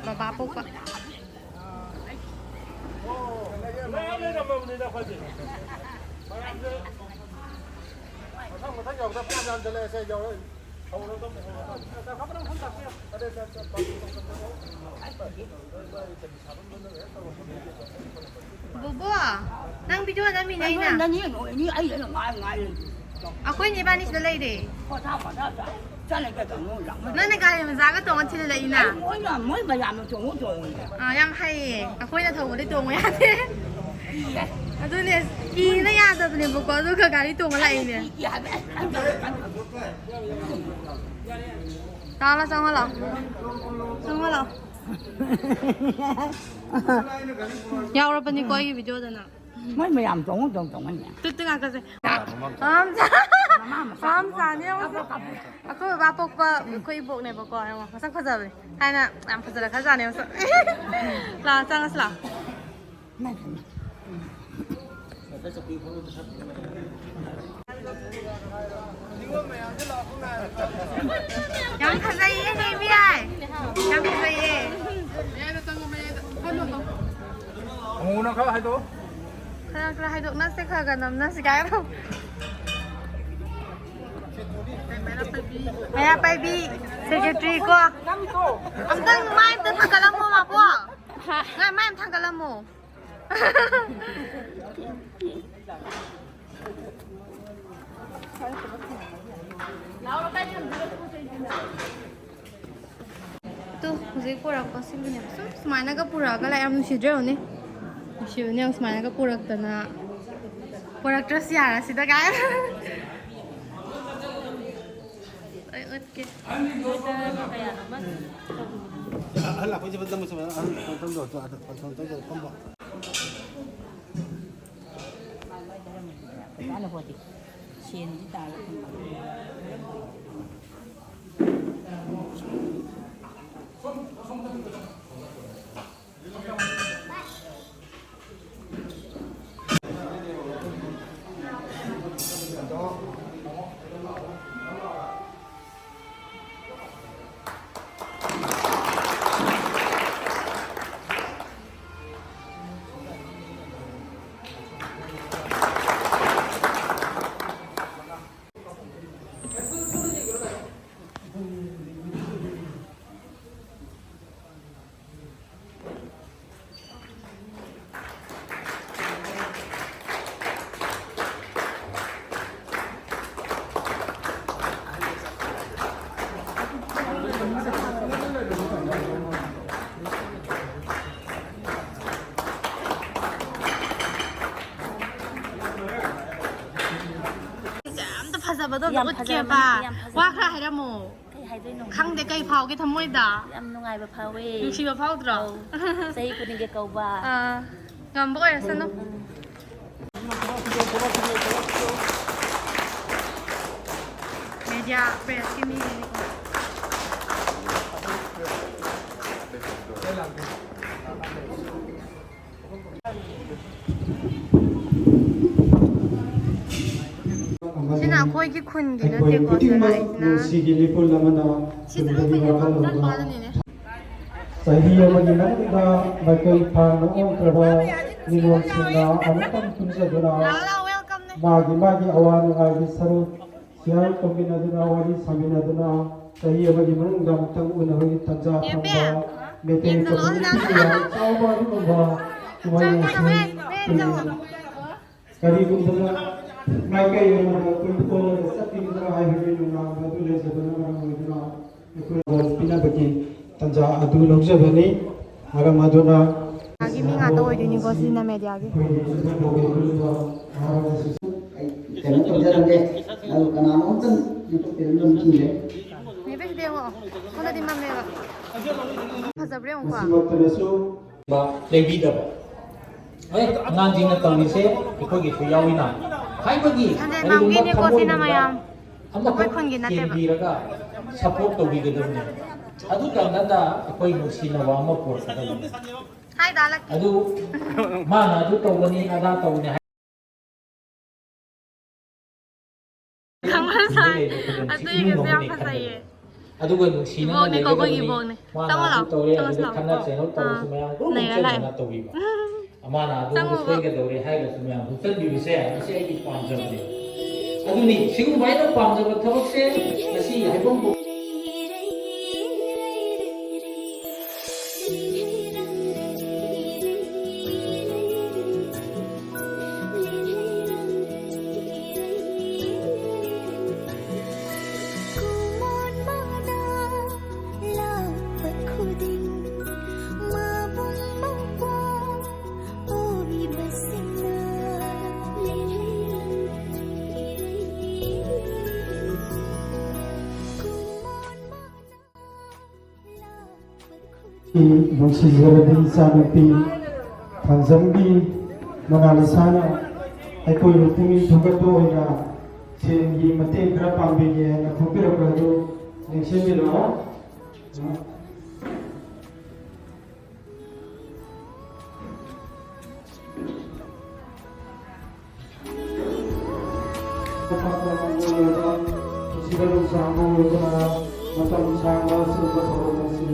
ꯕꯕꯥ ꯄꯣꯛꯄ꯫ ꯃꯊꯪ ꯃꯊꯪ ꯌꯧꯔꯛꯄꯗ ꯐꯅꯌꯥꯝ ꯌꯥꯝꯁꯤꯜꯂꯛꯑꯦ꯫ ꯁꯦ, ꯌꯧꯔꯛꯑꯦ꯫ ꯍꯧꯔꯗꯧꯅꯦ, ꯍꯧꯔꯗꯧꯅꯦ꯫ ꯕꯣꯕꯣ, ꯅꯪ video ꯅꯝꯃꯤꯅꯦ ꯑꯩꯅ꯫ ꯅꯪ ꯌꯦꯡꯉꯣ, ꯃꯤ ꯑꯩ ꯑꯩꯅ ꯉꯥꯏ ꯉꯥꯏ ꯂꯩ꯫ ꯑꯩꯈꯣꯏꯅꯦ ꯏꯕꯥꯅꯤ ꯁꯤꯗ ꯂꯩꯔꯦ꯫ ꯄꯣꯊꯥ ꯄꯣꯊꯥ ꯆꯥ-, ꯆꯠꯂꯒꯦ ꯇꯧꯅꯣ ꯂꯥꯛꯅ꯫ ꯅꯪꯅ ꯒꯥꯔꯤ ꯃꯆꯥꯒ ꯇꯣꯡꯉ ꯊꯤꯜꯂꯛꯏꯅ꯫ ꯑꯩ ꯃꯣꯏꯅ, ꯃꯣꯏ ꯃꯌꯥꯝꯅ ꯇꯣꯡꯉꯨ ꯇꯣꯡꯉꯨꯅꯦ꯫ ꯑꯥ, ꯌꯥꯝ ꯍꯩꯌꯦ꯫ ꯑꯩꯈꯣꯏꯅ ꯊꯧꯕꯗꯤ ꯇꯣꯡꯕ ꯌꯥꯗꯦ꯫ ꯑꯗꯨꯅꯦ, ꯀꯤꯅ ꯌꯥꯗꯕꯅꯦꯕꯀꯣ, ꯑꯗꯨꯒ ꯒꯥꯔꯤ ꯇꯣꯡꯉ ꯂꯥꯛꯏꯅꯦ꯫ ꯆꯪꯉꯣ ꯂꯥꯛꯑꯣ, ꯆꯪꯉꯣ ꯂꯥꯛꯑꯣ꯫ ꯆꯪꯉꯣ ꯂꯥꯛꯑꯣ꯫ ꯌꯥꯎꯔꯕꯅꯤꯀꯣ ꯑꯩꯒꯤ ꯚꯤꯗꯤꯑꯣꯗ ꯅꯪ꯫ ꯃꯣꯏ ꯃꯌꯥꯝ ꯇꯣꯡꯉ ꯇꯣꯡ ꯇꯣꯡꯉꯅꯤ꯫ Two two ꯉꯥꯛꯇꯁꯦ꯫ ꯃꯃꯥ ꯃꯆꯥ꯫ ꯃꯃꯥ ꯃꯆꯥ꯫ ꯃꯃꯥ ꯃꯆꯥꯅꯦ ꯌꯦꯡꯉꯣ꯫ ꯀꯞꯄ ꯀꯞꯄ꯫ ꯑꯩꯈꯣꯏ ꯕꯕꯥ ꯄꯣꯛꯄ ꯑꯩꯈꯣꯏ ꯏꯕꯣꯛꯅꯦꯕꯀꯣ꯫ ꯌꯦꯡꯉꯣ ꯃꯁꯛ ꯐꯖꯕꯅꯦ꯫ ꯊꯥꯏꯅ ꯌꯥꯝ ꯐꯖꯔ ꯈꯖꯥꯠꯅꯦ ꯃꯁꯛ꯫ ꯂꯥꯛꯑꯣ ꯆꯪꯉꯁꯤ ꯂꯥꯛꯑꯣ꯫ ꯏꯃꯥꯏ ꯄꯦꯝꯃ꯫ ꯌꯥꯝ ꯐꯖꯩꯌꯦ ꯅꯦꯕꯤꯌꯥꯏ꯫ ꯌꯥꯝ ꯐꯖꯩꯌꯦ꯫ ꯑꯃꯨꯛꯅ ꯈꯔ ꯍꯥꯏꯗꯣꯛꯑꯣ꯫ ꯈꯔ ꯈꯔ ꯍꯥꯏꯗꯣꯛꯅꯁꯦ, ꯈꯔ ꯈꯔ ꯅꯝꯅꯁꯦ ꯀꯥꯏꯅ꯫ ꯃꯩꯔꯥ ꯄꯥꯏꯕꯤ ꯁꯦꯀ꯭ꯔꯦꯇ꯭ꯔꯤ ꯀꯣ꯫ ꯑꯝꯇꯪ ꯃꯥꯏ ꯑꯝꯇ ꯊꯥꯡꯒꯠꯂꯝꯃꯣ ꯃꯥꯕꯣ꯫ ꯉꯥꯏ, ꯃꯥꯏ ꯑꯝꯇ ꯊꯥꯡꯒꯠꯂꯝꯃꯣ꯫ ꯇꯨ, ꯍꯧꯖꯤꯛ ꯄꯨꯔꯛꯄꯁꯤꯡꯗꯨꯅꯦ꯫ ꯁꯨꯝ ꯁꯨꯃꯥꯏꯅꯒ ꯄꯨꯔꯛꯑꯒ ꯂꯥꯛꯑꯦ, ꯌꯥꯝ ꯅꯨꯡꯁꯤꯗ꯭ꯔꯣ? ꯌꯦꯡꯉꯨꯅꯦ꯫ ꯅꯨꯡꯁꯤꯕꯅꯦ, ꯌꯦꯡꯉꯨ, ꯁꯨꯃꯥꯏꯅꯒ ꯄꯨꯔꯛꯇꯅ꯫ ꯄꯨꯔꯛꯇ꯭ꯔꯁꯨ ꯌꯥꯔꯁꯤꯗ ꯀꯥꯏ꯫ ꯑꯩ ꯎꯠꯀꯦ꯫ ꯑꯍꯜ ꯂꯥꯛꯄꯩꯁꯦ ꯐꯖꯅ ꯆꯪꯉꯣ, ꯆꯪꯉꯣ, ꯑꯍꯜ ꯂꯥꯛꯄꯩ ꯆꯪꯉꯣ, ꯐꯝꯕ꯫ ꯄꯩꯁꯥꯅ ꯄꯣꯠꯇꯤ꯫ ꯁꯦꯟꯗꯤ ꯇꯥꯜꯂ ꯐꯪꯕ꯫ ꯌꯥꯝ ꯐꯖꯔꯝꯃꯅꯤ, ꯎꯠꯀꯦꯕ꯫ ꯌꯥꯝ ꯐꯖꯔꯝꯃꯅꯤ꯫ ꯋꯥ ꯈꯔ ꯍꯥꯏꯔꯝꯃꯣ꯫ ꯀꯩ ꯍꯥꯏꯗꯣꯏꯅꯣ? ꯈꯪꯗꯦ, ꯀꯩ ꯐꯥꯎꯒꯦ ꯊꯃꯣꯏꯗ? ꯌꯥꯝ ꯅꯨꯡꯉꯥꯏꯕ ꯐꯥꯎꯋꯦ꯫ ꯅꯨꯡꯁꯤꯕ ꯐꯥꯎꯗ꯭ꯔꯣ? ꯑꯧ꯫ ꯆꯍꯤ ꯈꯨꯗꯤꯡꯒꯤ ꯀꯧꯕ꯫ ꯑꯥ, ꯉꯝꯕ ꯑꯣꯏꯔꯁꯅꯨ꯫ ꯎꯝ꯫ ꯃꯦꯗꯤꯌꯥ ꯄ꯭ꯔꯦꯁꯀꯤ ꯃꯤꯒꯤꯅꯤꯀꯣ꯫ ꯁꯤꯅ ꯑꯩꯈꯣꯏꯒꯤ ꯈꯨꯟꯒꯤ ꯑꯩꯈꯣꯏ ꯅꯠꯇꯦꯀꯣ, ꯈꯨꯗꯤꯡꯃꯛ ꯁꯤꯅ ꯑꯩꯁꯤꯅ ꯅꯨꯡꯁꯤꯒꯤ ꯃꯤꯄꯨꯝ ꯑꯃꯅ ꯁꯤꯁꯦ ꯇꯨꯡꯗꯒꯤ ꯑꯩꯈꯣꯏꯒꯤ ꯋꯥꯈꯜꯂꯣꯟꯗꯣ ꯅꯨꯄꯥꯗꯨꯅꯤꯅꯦ꯫ ꯆꯍꯤ ꯑꯃꯒꯤ ꯃꯅꯨꯡꯗ ꯃꯥꯏꯀꯩ ꯐꯥꯅ ꯑꯣꯟꯈ꯭ꯔꯕ ꯅꯤꯉꯣꯜꯁꯤꯡꯅ ꯑꯃꯨꯛꯇꯪ ꯄꯨꯟꯖꯗꯨꯅ ꯂꯥꯛꯑꯣ, ꯂꯥꯛꯑꯣ, welcome ꯅꯦ꯫ ꯃꯥꯒꯤ ꯃꯥꯒꯤ ꯑꯋꯥ ꯅꯨꯡꯉꯥꯏꯒꯤ ꯁꯔꯨꯛ ꯁꯤꯌꯥꯔ ꯇꯧꯃꯤꯟꯅꯗꯨꯅ, ꯋꯥꯔꯤ ꯁꯥꯃꯤꯟꯅꯗꯨꯅ, ꯆꯍꯤ ꯑꯃꯒꯤ ꯃꯅꯨꯡꯗ ꯑꯃꯨꯛꯇꯪ ꯎꯅꯕꯒꯤ ꯇꯥꯟꯖꯥ ꯐꯪꯕ ꯃꯩꯇꯩ ꯌꯦꯡꯁꯜꯂꯛꯑꯣ, ꯀꯝꯃ꯭ꯌꯨꯅꯤꯇꯤꯒꯤ ꯌꯥꯝ ꯆꯥꯎꯕ ꯑꯗꯨꯒꯨꯝꯕ ꯀꯨꯝꯍꯩ ꯑꯁꯤ ꯀꯔꯤꯒꯨꯝꯕ ꯃꯥꯏꯀꯩ ꯑꯃꯗ ꯀꯣꯏꯊꯣꯛꯂꯒ ꯆꯠꯈꯤꯒꯗ꯭ꯔꯥ ꯍꯥꯏꯕꯒꯤ ꯅꯨꯡꯅꯥꯡꯕ ꯑꯗꯨ ꯂꯩꯖꯕꯅ ꯃꯔꯝ ꯑꯣꯏꯗꯨꯅ ꯑꯩꯈꯣꯏ ꯄꯤꯅꯕꯒꯤ ꯇꯥꯟꯖꯥ ꯑꯗꯨ ꯂꯧꯖꯕꯅꯤ꯫ ꯃꯔꯝ ꯑꯗꯨꯅ ꯃꯥꯒꯤ ꯃꯤ ꯉꯥꯛꯇ ꯑꯣꯏꯗꯣꯏꯅꯤꯀꯣ, ꯁꯤꯅ ꯃꯦꯗꯤꯌꯥꯒꯤ꯫ ꯑꯩꯈꯣꯏꯒꯤ ꯏꯆꯤꯟ ꯏꯅꯥꯎ ꯀꯩꯅꯣ ꯇꯧꯖꯔꯝꯒꯦ꯫ ꯑꯗꯨ ꯀꯅꯥꯅꯣ ꯑꯝꯇꯪ ꯌꯨꯇꯨꯕ ꯆꯦꯅꯦꯜ ꯑꯃ ꯆꯤꯡꯒꯦ꯫ ꯅꯦꯕꯦꯁꯤꯗꯤ ꯌꯦꯡꯉꯣ, ꯁꯣꯝꯗꯗꯤ ꯃꯝꯃꯦꯕ꯫ ꯐꯖꯕ꯭ꯔꯥ ꯌꯦꯡꯉꯨꯀꯣ꯫ ꯃꯁꯤꯃꯛꯇꯅꯁꯨ ꯂꯩꯕꯤꯗꯕ꯫ ꯑꯦ, ꯑꯉꯥꯡꯁꯤꯡꯅ ꯇꯧꯔꯤꯁꯦ ꯑꯩꯈꯣꯏꯒꯤꯁꯨ ꯌꯥꯎꯏꯅ ꯍꯥꯏꯕꯒꯤ ꯁꯟꯖꯦꯟ ꯀꯔꯤꯒꯨꯝꯕ ꯃꯥꯝꯒꯤꯅꯦꯀꯣ ꯁꯤꯅ ꯊꯃꯣꯏꯒꯨꯝꯕ ꯃꯌꯥꯝ꯫ ꯑꯃꯈꯛ ꯑꯩꯈꯣꯏ ꯈꯨꯟꯒꯤ ꯅꯠꯇꯦꯕ꯫ ꯌꯦꯡꯕꯤꯔꯒ ꯁꯞꯄꯣꯔꯠ ꯇꯧꯕꯤꯒꯗꯕꯅꯤ꯫ ꯑꯗꯨꯇ ꯅꯠꯇ ꯑꯩꯈꯣꯏ ꯅꯨꯡꯁꯤꯅꯕ ꯑꯃ ꯄꯨꯔꯛꯀꯗꯕꯅꯤ꯫ ꯍꯥꯏ ꯗꯥ ꯂꯛꯀꯤ꯫ ꯑꯗꯨ ꯃꯥꯅ ꯑꯗꯨ ꯇꯧꯕꯅꯤ, ꯑꯗꯥ ꯇꯧꯕꯅꯤ ꯍꯥꯏ ꯈꯪꯕ꯭ꯔꯥ ꯁꯥꯏ? ꯑꯗꯨ ꯌꯦꯡꯉꯁꯦ, ꯌꯥꯝ ꯐꯖꯩꯌꯦ꯫ ꯑꯗꯨꯒ ꯅꯨꯡꯁꯤꯅꯅ ꯏꯕꯣꯛꯅꯦꯀꯣ, ꯑꯩꯈꯣꯏꯒꯤ ꯂꯩꯒꯗꯕꯅꯤ꯫ ꯏꯕꯣꯛꯅꯦ꯫ ꯃꯥꯅ ꯆꯪꯉꯣ ꯑꯗꯨ ꯂꯥꯎ, ꯇꯧꯔꯦ, ꯆꯪꯉꯣ ꯑꯗꯨꯗ ꯂꯥꯎ꯫ ꯈꯠꯅ ꯆꯩꯅꯧ ꯇꯧꯔꯁꯨ ꯑꯥ꯫ ꯃꯌꯥꯝ ꯄꯨꯝꯅꯃꯛ ꯅꯩꯔ ꯂꯥꯛꯑꯦ꯫ ꯆꯨꯝꯅꯅ ꯇꯧꯕꯤꯕ꯫ ꯃꯥꯅ ꯑꯗꯨ ꯆꯪꯉꯣꯕ꯫ ꯁꯣꯏꯒꯗꯧꯔꯦ ꯍꯥꯏꯔꯒꯁꯨ ꯃꯌꯥꯝ ꯍꯨꯞꯆꯟꯕꯤꯕꯁꯦ, ꯃꯁꯤ ꯑꯩꯒꯤ ꯄꯥꯝꯖꯕꯅꯦ꯫ ꯑꯗꯨꯅꯤ, ꯁꯤꯒꯨꯝꯕ ꯑꯩꯅ ꯄꯥꯝꯖꯕ ꯊꯕꯛꯁꯦ ꯉꯁꯤ ꯍꯥꯏꯐꯝ ꯅꯨꯡꯁꯤꯖꯔꯕꯤ ꯏꯆꯥꯅꯨꯄꯤ ꯊꯥꯡꯖꯝꯒꯤ ꯃꯣꯅꯥꯂꯤꯁꯥꯅ ꯑꯩꯈꯣꯏꯕꯨ ꯄꯨꯛꯅꯤꯡ ꯊꯧꯒꯠꯄ ꯑꯣꯏꯅ ꯁꯦꯟꯒꯤ ꯃꯇꯦꯡ ꯈꯔ ꯄꯥꯡꯕꯤꯒꯦ ꯍꯥꯏꯅ ꯈꯣꯝꯕꯤꯔꯛꯄ ꯑꯗꯨ ꯅꯤꯡꯁꯤꯡꯕꯤꯔꯛꯑꯣ꯫ ꯃꯇꯝ ꯁꯥꯡꯕ ꯑꯣꯏꯕꯅ ꯃꯇꯝ ꯁꯥꯡꯕ ꯁꯤꯒꯨꯝꯕ ꯊꯧꯔꯝ ꯑꯁꯤ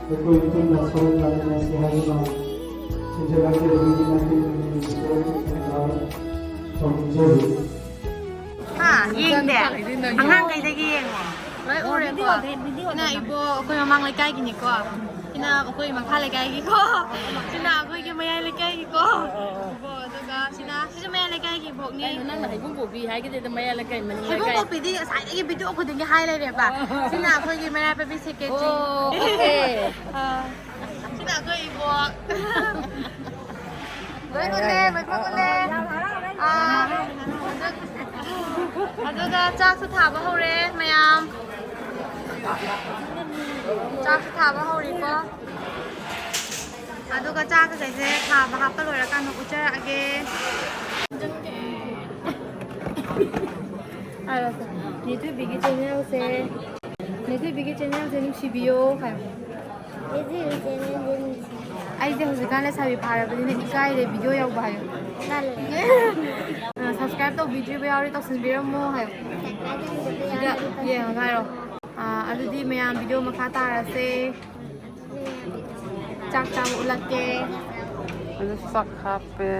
ꯑꯩꯈꯣꯏ ꯄꯨꯟꯅ ꯁꯔꯨꯛ ꯌꯥꯃꯤꯟꯅꯁꯤ ꯍꯥꯏꯗꯨꯅ ꯁꯤꯟꯖꯂꯛꯆꯔꯤꯕꯒꯤ ꯃꯇꯦꯡ ꯊꯧꯅꯤꯖꯔꯤ꯫ ꯍꯥ? ꯌꯦꯡꯗꯦ? ꯑꯉꯥꯡꯈꯩꯗꯒꯤ ꯌꯦꯡꯉꯣ꯫ ꯂꯣꯏ ꯎꯔꯦꯀꯣ? ꯁꯤꯅ ꯏꯕꯣ ꯑꯩꯈꯣꯏ ꯃꯃꯥꯡ ꯂꯩꯀꯥꯏꯒꯤꯅꯤꯀꯣ꯫ ꯁꯤꯅ ꯑꯩꯈꯣꯏ ꯃꯈꯥ ꯂꯩꯀꯥꯏꯒꯤꯀꯣ꯫ ꯁꯤꯅ ꯑꯩꯈꯣꯏꯒꯤ ꯃꯌꯥꯏ ꯂꯩꯀꯥꯏꯒꯤꯀꯣ꯫ ꯏꯕꯣ, ꯑꯗꯨꯒ ꯁꯤꯅ, ꯁꯤꯁꯨ ꯃꯌꯥꯏ ꯂꯩꯀꯥꯏꯒꯤ ꯏꯕꯣꯛꯅꯤ꯫ ꯀꯩꯅꯣ ꯅꯪꯅ ꯍꯩꯕꯨꯡ ꯀꯣꯕꯤ ꯍꯥꯏꯒꯗꯦꯗ ꯃꯌꯥꯏ ꯂꯩꯀꯥꯏ ꯃꯅꯤꯡ ꯍꯩꯕꯨꯡ ꯂꯩꯀꯥꯏ꯫ ꯀꯣꯕꯤꯗꯤ ꯉꯁꯥꯏꯗꯒꯤ ꯚꯤꯗꯤꯑꯣ ꯈꯨꯗꯤꯡꯒꯤ ꯍꯥꯏ ꯂꯩꯔꯦꯕ꯫ ꯑꯣ꯫ ꯁꯤꯅ ꯑꯩꯈꯣꯏꯒꯤ ꯃꯩꯔꯥ ꯄꯥꯏꯕꯤ ꯁꯦꯀ꯭ꯔꯦꯇꯔꯤ꯫ ꯑꯣ, ꯑꯣꯀꯦ꯫ ꯑꯥ, ꯁꯤꯅ ꯑꯩꯈꯣꯏ ꯏꯕꯣꯛ꯫ ꯂꯣꯏ ꯎꯠꯂꯦ, ꯃꯩꯈꯨ ꯎꯠꯂꯦ꯫ ꯑꯥ, ꯑꯗꯨ-, ꯑꯗꯨꯒ ꯆꯥꯛꯁꯨ ꯊꯥꯕ ꯍꯧꯔꯦ ꯃꯌꯥꯝ꯫ ꯆꯥꯛꯁꯨ ꯊꯥꯕ ꯍꯧꯔꯤꯀꯣ꯫ ꯑꯗꯨꯒ ꯆꯥꯛ ꯀꯩꯀꯩꯁꯦ ꯊꯥꯕ ꯍꯥꯞꯄ ꯂꯣꯏꯔꯀꯥꯟꯗ ꯎꯠꯆꯔꯛꯑꯒꯦ꯫ ꯅꯦꯊꯣꯏꯕꯤꯒꯤ ꯆꯦꯅꯦꯜꯁꯦ, ꯅꯦꯊꯣꯏꯕꯤꯒꯤ ꯆꯦꯅꯦꯜꯁꯦ ꯅꯨꯡꯁꯤꯕꯤꯌꯣ ꯍꯥꯏꯌꯣ꯫ ꯅꯦꯊꯣꯏꯕꯤ ꯆꯦꯅꯦꯜꯁꯦ ꯅꯨꯡꯁꯤ꯫ ꯑꯩꯁꯦ ꯍꯧꯖꯤꯛꯀꯥꯟ ꯂꯩꯁꯥꯕꯤ ꯐꯥꯔꯕꯅꯤꯅ ꯏꯀꯥꯏꯔꯦ ꯚꯤꯗꯤꯑꯣ ꯌꯥꯎꯕ ꯍꯥꯏꯌꯣ꯫ ꯇꯜꯂꯦ꯫ ꯑ, ꯁꯕꯁꯀ꯭ꯔꯥꯏꯕ ꯇꯧꯕꯤꯗ꯭ꯔꯤꯕ ꯌꯥꯎꯔꯗꯤ ꯇꯧꯁꯤꯟꯕꯤꯔꯝꯃꯣ ꯍꯥꯏꯌꯣ꯫ ꯁꯕꯁꯀ꯭ꯔꯥꯏꯕ ꯇꯧꯕꯤꯗ꯭ꯔꯤꯕ ꯌꯥꯎꯔꯗꯤ ꯇꯧꯁꯤꯟꯕꯤꯔꯝꯃꯣ꯫ ꯌꯦꯡꯉꯒ ꯍꯥꯏꯔꯣ꯫ ꯑ, ꯑꯗꯨꯗꯤ ꯃꯌꯥꯝ ꯚꯤꯗꯤꯑꯣ ꯃꯈꯥ ꯇꯥꯔꯁꯦ꯫ ꯆꯥꯛ ꯆꯥꯕ ꯎꯠꯂꯛꯀꯦ꯫ ꯑꯗꯨ ꯆꯥꯛ ꯍꯥꯞꯄꯦ꯫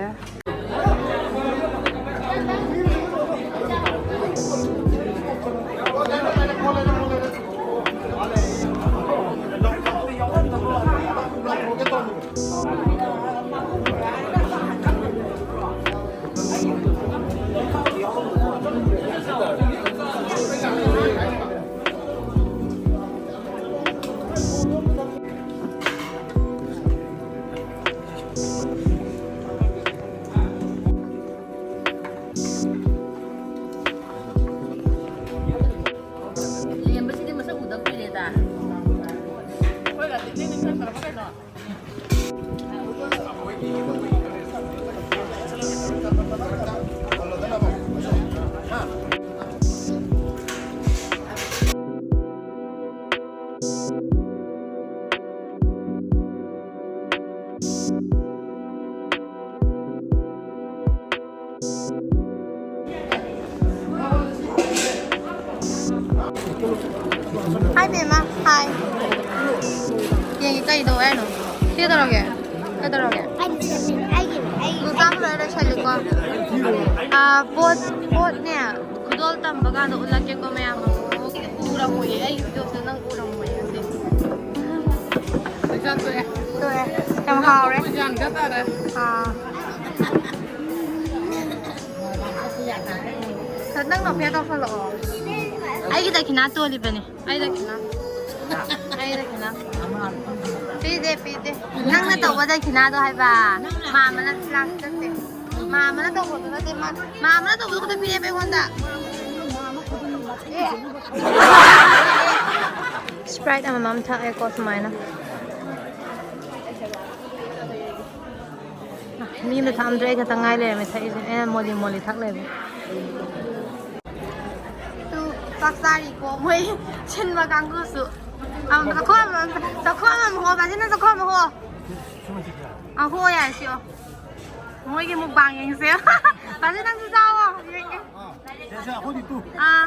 ꯍꯥꯏ ꯕꯦꯝꯃ, ꯍꯥꯏ꯫ ꯌꯦꯡꯒꯦ, ꯀꯩꯗꯧ ꯍꯥꯏꯅꯣ? ꯁꯤ ꯀꯩꯗꯧꯔꯒꯦ? ꯀꯩꯗꯧꯔꯒꯦ? ꯑꯩꯒꯤ, ꯑꯩꯒꯤ, ꯑꯩꯒꯤ꯫ ꯂꯨ ꯆꯥꯕ ꯂꯣꯏꯔ ꯂꯣꯏꯁꯜꯂꯤꯀꯣ꯫ ꯑꯥ, ꯄꯣꯠ, ꯄꯣꯠꯅꯦ, ꯈꯨꯗꯣꯜ ꯇꯝꯕ ꯀꯥꯟꯗ ꯎꯠꯂꯛꯀꯦꯀꯣ ꯃꯌꯥꯝ ꯑꯃꯨꯛ꯫ ꯎꯔꯝꯃꯣꯏꯌꯦ, ꯑꯩꯒꯤ ꯚꯤꯗꯤꯑꯣꯁꯦ ꯅꯪ ꯎꯔꯝꯃꯣꯏꯌꯦ ꯉꯁꯤ꯫ ꯄꯩꯁꯥ ꯇꯣꯛꯑꯦ꯫ ꯇꯣꯛꯑꯦ꯫ ꯌꯥꯝ ꯍꯥꯎꯔꯦ꯫ ꯄꯩꯁꯥ ꯌꯥꯝ ꯆꯠ ꯇꯥꯔꯦ꯫ ꯑꯥ꯫ ꯅꯪ ꯅꯣꯐꯦ ꯇꯧꯁꯜꯂꯛꯑꯣ꯫ ꯑꯩꯒꯤ ꯗꯈꯤꯅꯥ ꯇꯣꯜꯂꯤꯕꯅꯦ꯫ ꯑꯩ ꯗꯈꯤꯅꯥ꯫ ꯑꯩ ꯗꯈꯤꯅꯥ꯫ ꯄꯤꯗꯦ, ꯄꯤꯗꯦ꯫ ꯅꯪꯅ ꯇꯧꯕ ꯗꯈꯤꯅꯥꯗꯣ ꯍꯥꯏꯕ꯫ ꯃꯥ ꯑꯃꯅ ꯂꯥꯛ ꯆꯠꯇꯦ꯫ ꯃꯥ ꯑꯃꯅ ꯇꯧꯕꯗꯣ ꯅꯠꯇꯦ, ꯃꯥ, ꯃꯥ ꯑꯃꯅ ꯇꯧꯕꯗꯣ ꯈꯛꯇ ꯄꯤꯔꯛꯑꯦꯕ ꯑꯩꯉꯣꯟꯗ꯫ Sprite ꯑꯃꯃꯝ ꯊꯛꯑꯦꯀꯣ ꯁꯨꯃꯥꯏꯅ꯫ ꯃꯤ ꯑꯃ ꯊꯛꯑꯝꯗ꯭ꯔꯦ, ꯑꯩ ꯈꯛꯇ ꯉꯥꯏ ꯂꯩꯔꯝꯃꯦ ꯊꯛꯏꯁꯦ꯫ ꯑꯩꯅ ꯃꯣꯂꯤ ꯃꯣꯂꯤ ꯊꯛ ꯂꯩꯕ꯫ ꯇꯨ ꯆꯥꯛ ꯆꯥꯔꯤꯀꯣ ꯃꯣꯏ ꯁꯤꯟꯕ ꯀꯥꯡꯕꯨꯁꯨ꯫ ꯑꯃ ꯆꯥꯛꯈꯣꯝ ꯑꯃ, ꯆꯥꯛꯈꯣꯝ ꯑꯃ ꯍꯣ, ꯕꯥꯖꯤꯅ ꯆꯥꯛꯈꯣꯝ ꯑꯃ ꯍꯣ꯫ ꯑ, ꯍꯣ ꯌꯥꯔꯦ ꯁꯤꯑꯣ꯫ ꯃꯣꯏꯒꯤ ꯃꯨꯛꯕꯥꯡ ꯌꯦꯡꯁꯦ꯫ ꯕꯥꯖꯤ ꯅꯪꯁꯨ ꯆꯥꯎꯑꯣ꯫ ꯌꯦꯡꯒꯦ꯫ ꯑꯥ꯫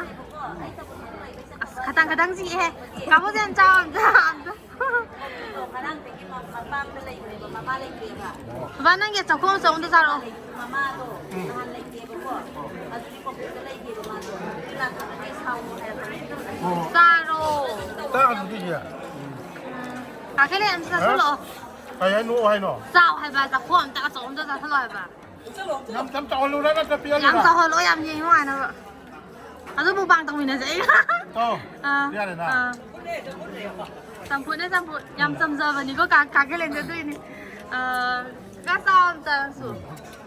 ꯑꯁ, ꯈꯇꯪ ꯈꯇꯪ ꯆꯤꯛꯑꯦꯍꯦ꯫ ꯀꯥꯕꯣꯛ ꯆꯦ ꯌꯥꯝ ꯆꯥꯎ ꯑꯝꯇ, ꯑꯝꯇ꯫ ꯉꯔꯥꯡꯗꯒꯤ ꯃ-, ꯃꯄꯥꯝꯗ ꯂꯩꯕꯅꯦꯕ, ꯃꯃꯥ ꯂꯩꯇꯦꯕ꯫ ꯕꯕꯥ, ꯅꯪꯒꯤ ꯆꯥꯛꯈꯣꯝ ꯑꯆꯧꯕ ꯑꯝꯇ ꯆꯥꯔꯛꯑꯣ꯫ ꯃꯃꯥꯗꯣ ꯅꯍꯥꯟ ꯂꯩꯇꯦꯕꯀꯣ, ꯑꯗꯨꯗꯤ ꯀꯣꯛꯄꯤꯗ ꯂꯩꯒꯦꯕ ꯃꯥꯗꯣ꯫ ꯑꯗꯨ ꯂꯥꯛꯄꯗ ꯑꯩ ꯁꯥꯎꯅꯨ ꯍꯥꯏꯔꯛꯄꯅꯦ꯫ ꯆꯥꯔꯣ꯫ ꯆꯥꯔꯨꯗꯣꯏꯁꯦ꯫ ꯀꯥ ꯈꯦꯂꯦꯟ ꯑꯝꯇ ꯍꯥ? ꯆꯥꯁꯤꯜꯂꯛꯑꯣ꯫ ꯀꯩ ꯍꯥꯏꯅꯣ ꯍꯥꯏꯅꯣ? ꯆꯥꯎ ꯍꯥꯏꯕ, ꯆꯥꯛꯈꯣꯝ ꯑꯝꯇ ꯑꯆꯧꯕ ꯑꯝꯇ ꯆꯥꯁꯤꯜꯂꯣ ꯍꯥꯏꯕ꯫ ꯌꯥꯝ, ꯌꯥꯝ ꯆꯥꯎꯍꯜꯂꯨꯔꯥ ꯅꯠꯇ꯭ꯔ ꯌꯥꯝ ꯄꯤꯍꯜꯂꯤꯔꯥ? ꯆꯥꯎꯍꯜꯂꯣ, ꯌꯥꯝ ꯌꯦꯡ ꯅꯨꯡꯉꯥꯏꯅꯕ꯫ ꯑꯗꯨ ꯃꯨꯛꯕꯥꯡ ꯇꯧꯃꯤꯟꯅꯁꯦ ꯑꯩꯒ꯫ ꯇꯧ꯫ ꯑꯥ, ꯌꯥꯔꯦꯅ꯫ ꯑꯥ꯫ ꯆꯝꯐꯨꯠꯅꯦ, ꯆꯝꯐꯨꯠ꯫ ꯌꯥꯝ ꯆꯝꯖꯕꯅꯤꯀꯣ, ꯀꯥ, ꯀꯥ ꯈꯦꯂꯦꯟꯗꯤ ꯑꯗꯨꯏꯅꯤ꯫ ꯑꯥ, ꯈꯔ ꯆꯥꯎ ꯑꯝꯇ ꯅꯪꯁꯨ꯫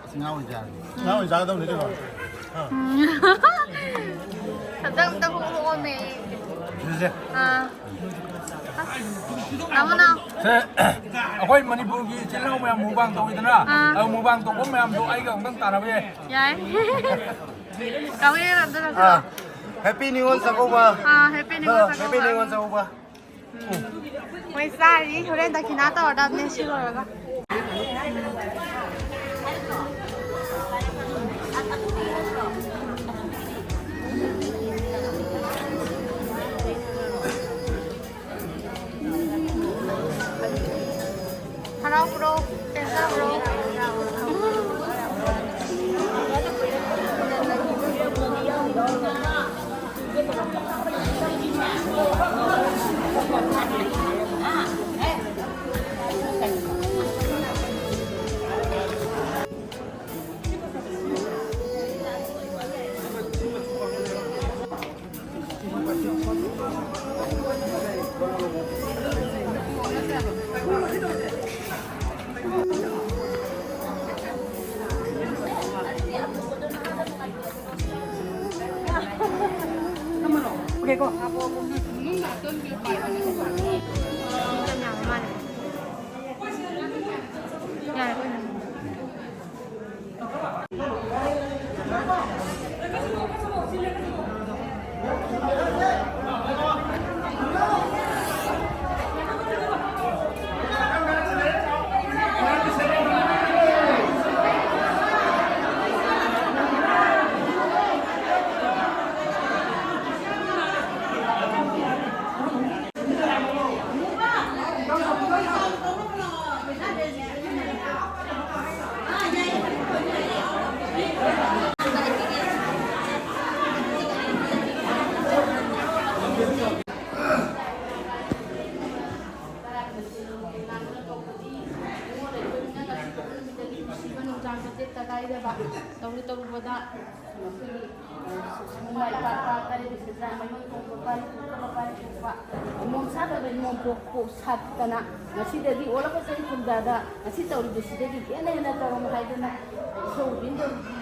ꯑꯁ, ꯉꯥ ꯑꯣꯏꯅ ꯆꯥꯔꯒꯦ꯫ ꯉꯥ ꯑꯣꯏꯅ ꯆꯥꯒꯗꯧꯅꯤ ꯀꯩꯅꯣ꯫ ꯑꯥ꯫ ꯎꯝ꯫ ꯈꯤꯇꯪ, ꯈꯤꯇꯪ ꯍꯣꯡ ꯍꯣꯡꯉꯝꯃꯦ꯫ ꯁꯤꯁꯦ꯫ ꯑꯥ꯫ ꯑꯁ, ꯇꯥꯃꯣ ꯅꯥꯎ꯫ ꯁꯦ, ꯑꯩꯈꯣꯏ ꯃꯅꯤꯄꯨꯔꯒꯤ ꯏꯆꯤꯜ ꯏꯅꯥꯎ ꯃꯌꯥꯝ ꯃꯨꯛꯕꯥꯡ ꯇꯧꯋꯤꯗꯅ, ꯑꯥ꯫ ꯑꯗꯨ ꯃꯨꯛꯕꯥꯡ ꯇꯧꯕ ꯃꯌꯥꯝꯗꯣ ꯑꯩꯒ ꯑꯃꯨꯛꯇꯪ ꯇꯥꯟꯅꯕ ꯌꯥꯏ꯫ ꯌꯥꯏ꯫ ꯀꯥꯎꯋꯦ ꯑꯝꯇ ꯅꯠꯇ꯭ꯔꯣ? ꯑꯥ꯫ Happy New Year ꯆꯥꯛꯀꯧꯕ꯫ ꯑꯥ, Happy New Year ꯑꯥ, ꯆꯥꯛꯀꯧꯕ꯫ Happy New Year ꯆꯥꯛꯀꯧꯕ꯫ ꯎꯝ꯫ ꯃꯣꯏ ꯆꯥꯔꯤ, ꯍꯣꯔꯦꯟ ꯗꯈꯤꯅꯥ ꯇꯧꯔꯗꯕꯅꯦ ꯁꯤ ꯂꯣꯏꯔꯒ꯫ ꯅꯨꯡꯁꯤꯕ ꯅꯨꯡꯗꯥꯡ ꯃꯇꯦꯛ ꯇ ꯀꯥꯏꯗꯕ ꯇꯧꯔꯨ ꯇꯧꯔꯨꯕꯗ ꯃꯁꯤꯒꯤ, ꯑ, ꯁꯨꯃꯥꯏ ꯄꯥꯛꯄ ꯀꯔꯤꯒꯤ ꯁꯤꯗ ꯃꯌꯣꯟ ꯊꯣꯡꯕ ꯄꯥꯔꯤ ꯄꯨꯈ꯭ꯔꯕ ꯄꯥꯔꯤ ꯄꯨꯄ ꯃꯣꯝ ꯁꯥꯗꯕ ꯃꯣꯝ ꯄꯣꯛ ꯄꯣꯛ ꯁꯥꯠꯇꯅ ꯉꯁꯤꯗꯒꯤ ꯑꯣꯜꯂꯛꯄ ꯆꯍꯤ ꯀꯨꯝꯖꯥꯗ ꯉꯁꯤ ꯇꯧꯔꯤꯕꯁꯤꯗꯒꯤ ꯍꯦꯟꯅ ꯍꯦꯟꯅ ꯇꯧꯔꯝꯃꯨ ꯍꯥꯏꯗꯨꯅ ꯏꯁꯣꯔ ꯏꯕꯦꯟꯗꯧꯒꯤ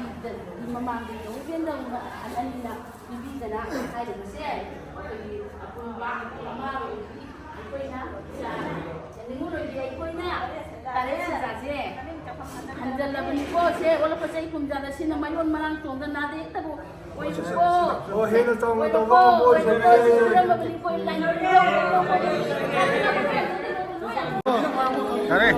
ꯃꯃꯥꯡꯗ ꯏꯕꯦꯟꯗꯧꯅ ꯑꯍꯜ ꯑꯅꯤꯅ ꯄꯤꯕꯤꯗꯅ ꯍꯥꯏꯔꯤꯕꯁꯦ ꯑꯩꯈꯣꯏꯒꯤ ꯑꯄꯨꯟꯕ ꯑꯃ ꯑꯣꯏꯅ ꯑꯩꯈꯣꯏꯅ ꯅꯤꯉꯣꯜ ꯑꯣꯏꯕꯤ ꯑꯩꯈꯣꯏꯅ ꯇꯔꯦꯠ ꯁꯤꯡꯖꯥꯁꯦ ꯍꯟꯖꯜꯂꯕꯅꯤꯀꯣ꯫ ꯁꯦ ꯑꯣꯜꯂꯛꯄ ꯆꯍꯤ ꯀꯨꯝꯖꯥꯗ ꯁꯤꯅ ꯃꯌꯣꯟ ꯃꯔꯥꯡ ꯆꯣꯡꯗ ꯅꯥꯗ ꯌꯦꯛꯇꯕꯨ ꯑꯣꯏꯁꯤꯀꯣ꯫ ꯑꯣ, ꯍꯦꯟꯅ ꯆꯥꯎꯅ ꯇꯧꯕ ꯉꯝꯕ ꯑꯣꯏꯁꯅꯨ꯫ ꯈꯨꯔꯨꯝꯃꯕꯅꯤꯀꯣ, ꯂꯥꯏ ꯌꯥꯔꯦ꯫